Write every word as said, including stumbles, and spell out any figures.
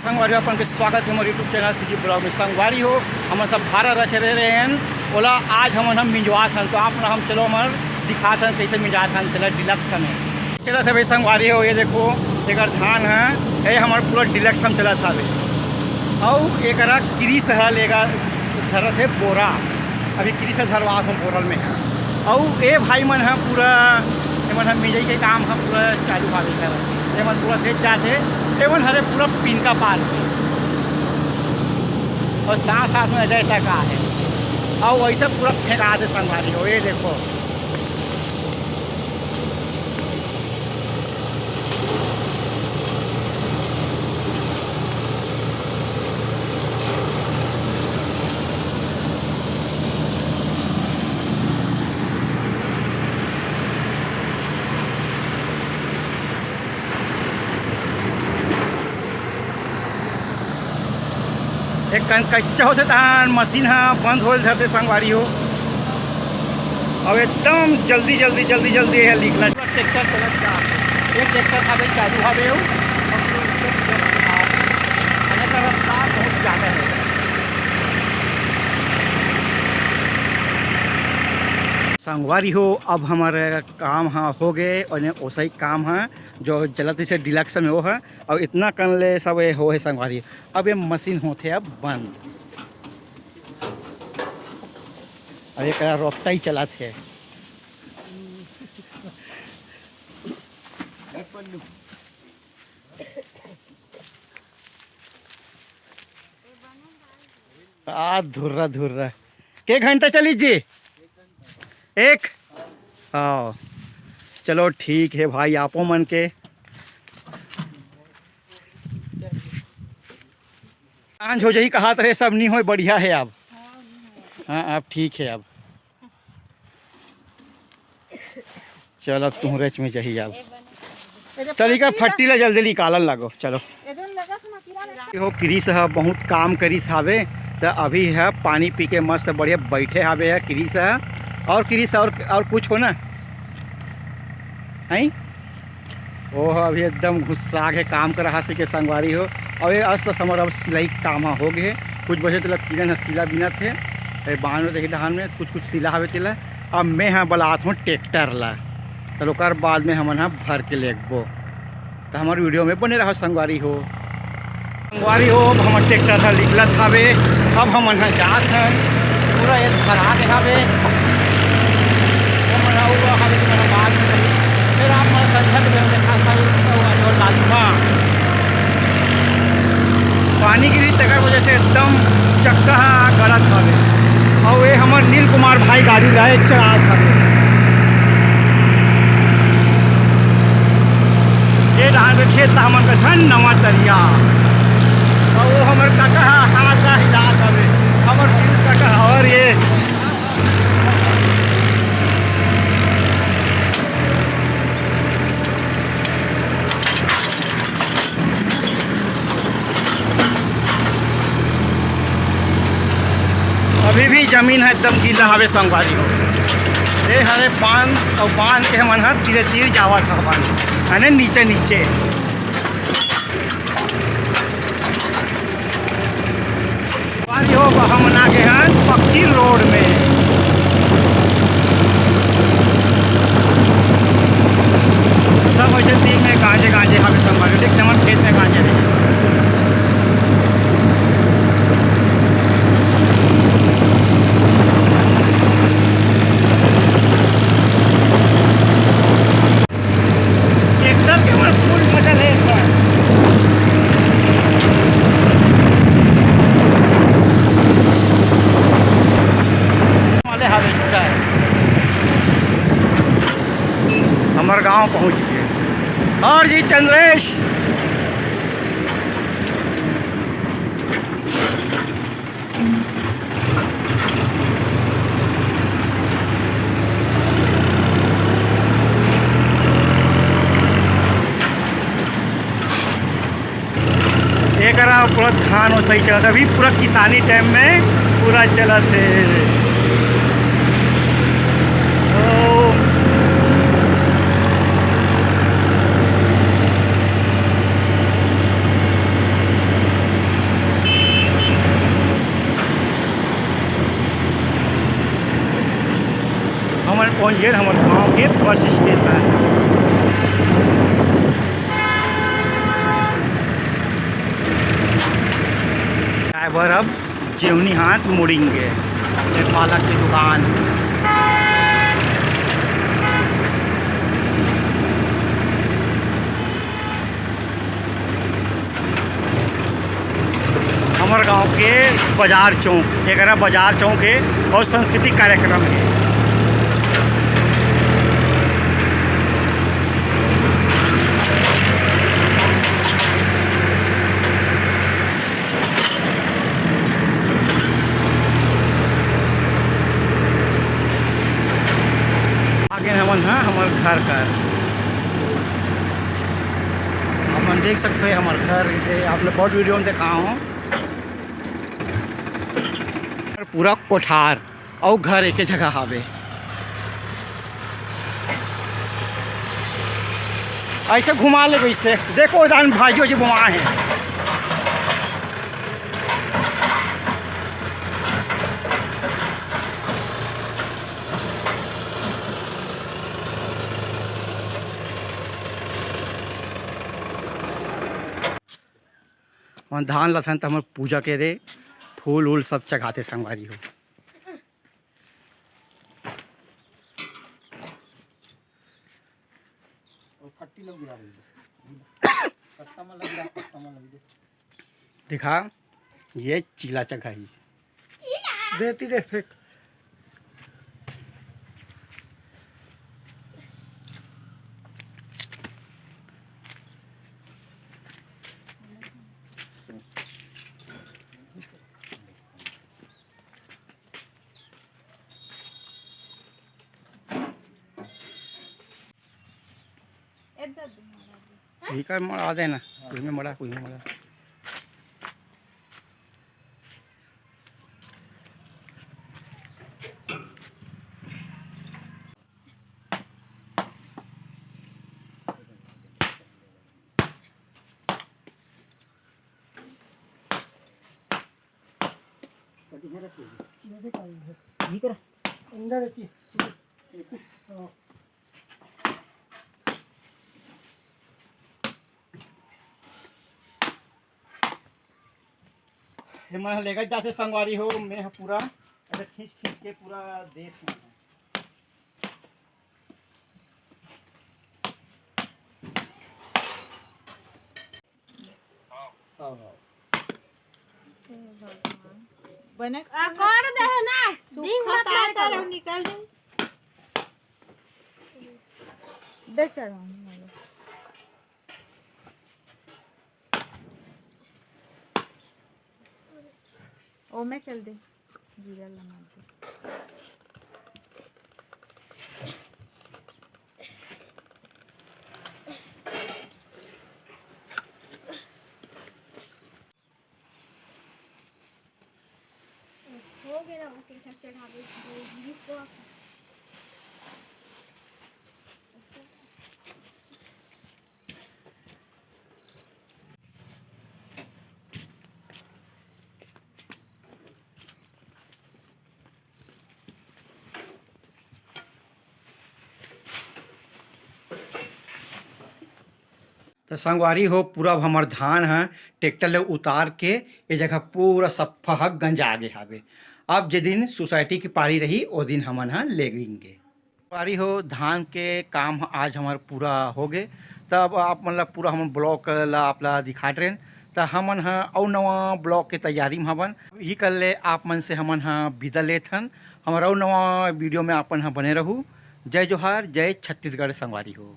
संगवारी हो, अपन के स्वागत हे हमर YouTube चैनल सीजी ब्लॉग में। संगवारी हो, हमन सब भारा रच रहे हन, ओला आज हमन ह मिंजवात हन, तो आप मन हम चलो हमर दिखात हन, कैसे मिंजात हन तेला डीलक्स में। चलत हवे संगवारी हो, ये देखो, एकर धान ह, ये हमर पूरा डीलक्स में चलत हवे। अउ एकरा किरिस ह लेगा धरत हे बोरा, अभी किरिस ह धरवात हो बोरल में। अउ ए भाई मन ह पूरा, एमन ह मिंजई के काम ह पूरा चालू हावे कर, एमन पूरा देख जात हे, एमन हरे पूरा पिनका पार के। अउ साथ साथ में अजय तक आ हे, अउ वैसे पूरा फेंका दे संगवारी हो, ये देखो। एक कन कच्चा होथे तहान मशीन ह बंद होए ल धरथे संगवारी हो। अब एकदम जल्दी जल्दी जल्दी जल्दी ये निकला। ट्रैक्टर चलत जा, एक ट्रैक्टर हवे चालू हवे हो, अने का रफ्तार बहुत ज्यादा है। संगवारी हो, अब हमर काम ह हो गए, और ओसई काम ह जो चलत इसे डीलक्स में वो है, और इतना कन ले सब ये हो है संगवारी। अब ये मशीन होथे अब बंद। अब एकरा रोपटाई चलत हे। आ धुर्रा धुर्रा। के घंटा चली जी? एक? हाँ, चलो ठीक है भाई, आपो मन के सांझ हो जाही कहात रहे, सब नी होय, बढ़िया है अब। हाँ, अब ठीक है अब। चल, अब तुहरेच में जाही अब। चल, इकर फट्टी ला जल्दी निकालन लागो, चलो। हो, किरिस ह बहुत काम करिस हावे, त अभी ह पानी पी के मस्त बढ़िया बैठे हावे ह किरिस ह। और किरिस और, और कुछ हो ना? हैं? ओह, अभी एकदम गुस्सा के काम कर रहा के संगवारी हो। और ये अस तो समर अब सिलाई काम ह हो गए, कुछ बचे तेला किरण ह सिला बिनत हे। ए बांध में देखी धान में कुछ कुछ सिला हवे तेला। अब मैं ह बलात हूँ ट्रैक्टर ला, चल ओकर बाद में हमन ह भर के लेगबो। तो हमारे वीडियो में बने रहो संगवारी हो। संगवारी हो, अब हमर ट्रैक्टर ह निकलत हवे, अब हमन ह जात हन, पूरा ये भरा दे हवे। हमन ह उहाँ हवे, तुम्हारा बात नहीं। फिर आप मन संझा के बेर देखा था, ये तो आज और लालूमा। पानी गिरी, तेकर वजह से एकदम चक्का ह गड़त हवे। अउ ये हमर नील कुमार भाई गाड़ी ला चलात हवे। ये धान के खेत ला हमन कथन नवा तरिया। अउ वो हमर काका ह हाथ ला हिलात हवे। हमर पीयूष काका ह, और ये अभी भी जमीन ह एकदम गीला हवे संगवारी हो। ए हरे बांध अउ बांध के हमन ह तीरे तीर जावत हवन, माने नीचे नीचे। संगवारी हो, हमन आ गे हन पक्की रोड में। सब वैसे तीर में गांजे गांजे हवे संगवारी, देख हमर खेत में गांजे हे। ट्रैक्टर के हमर फुल मजा ले एक बार। वाले हावे जुटा है। हमर गांव पहुंच गए। और जी चंद्रेश। एकरा पूरा धान ओसई चलत हे, अभी पूरा किसानी टाइम में पूरा चलत हे। ओ। पहुँच गए हमर गाँव के बस स्टेशन। ड्राइवर अब जेवनी हाथ मुड़ेंगे। ये पालक की दुकान। हमर गांव के बाजार चौक, एकरा बाजार चौक है और सांस्कृतिक कार्यक्रम है। आगे हमन ह हमर घर कर। अपन देख सकते हो हमर घर, ये आपने बहुत वीडियो में देखा हूँ। पूरा कोठार अउ घर एके जगह हावे। ऐसे घुमा ले वैसे। देखो, जान भाइयों जी घुमा है। हमन धान लथन त हमर पूजा के रे फूल उल सब चघाते संगवारी हो। और फट्टी लग गिरा रही है। पत्ता में लग गिरा, पत्ता में लग गिरा। दिखा, ये चीला चघाही। देती दे फेंक। इधर दे, मड़ा दे। यही कर मड़ा देना, कुछ में मड़ा, कुछ में मड़ा। ये कर। अंदर रहती। हाँ। ये मैं लेकर जाते संगवारी हो, मैं ह पूरा ऐसे खींच खींच के पूरा देख रहा हूँ। बने आ, कर दे है ना, दिन सूखा मत तार मार करो, करो। निकल दे। दे चढ़ाऊँ। ओमे चल दे, जीरा लगा दे। हो गया ना, ओके, सब चढ़ा दे, दो बीस को। त संगवारी हो, पूरा अब हमर धान ह ट्रैक्टर ले उतार के ए जगह पूरा सफ्फा ह गंजा गे हावे। अब जे दिन सोसाइटी के पारी रही, ओ दिन हमन ह लेगेंगे। संगवारी हो, धान के काम ह आज हमर पूरा हो गे। त अब आप मन ल पूरा हमन ब्लॉक ल आप ल दिखात रहेन। त हमन ह अउ नवा ब्लॉक के तैयारी म हवन। इही कर ले आप मन से हमन ह विदा लेथन। हमर अउ नवा वीडियो में आप मन ह बने रहू। जय जोहार, जय छत्तीसगढ़ संगवारी हो।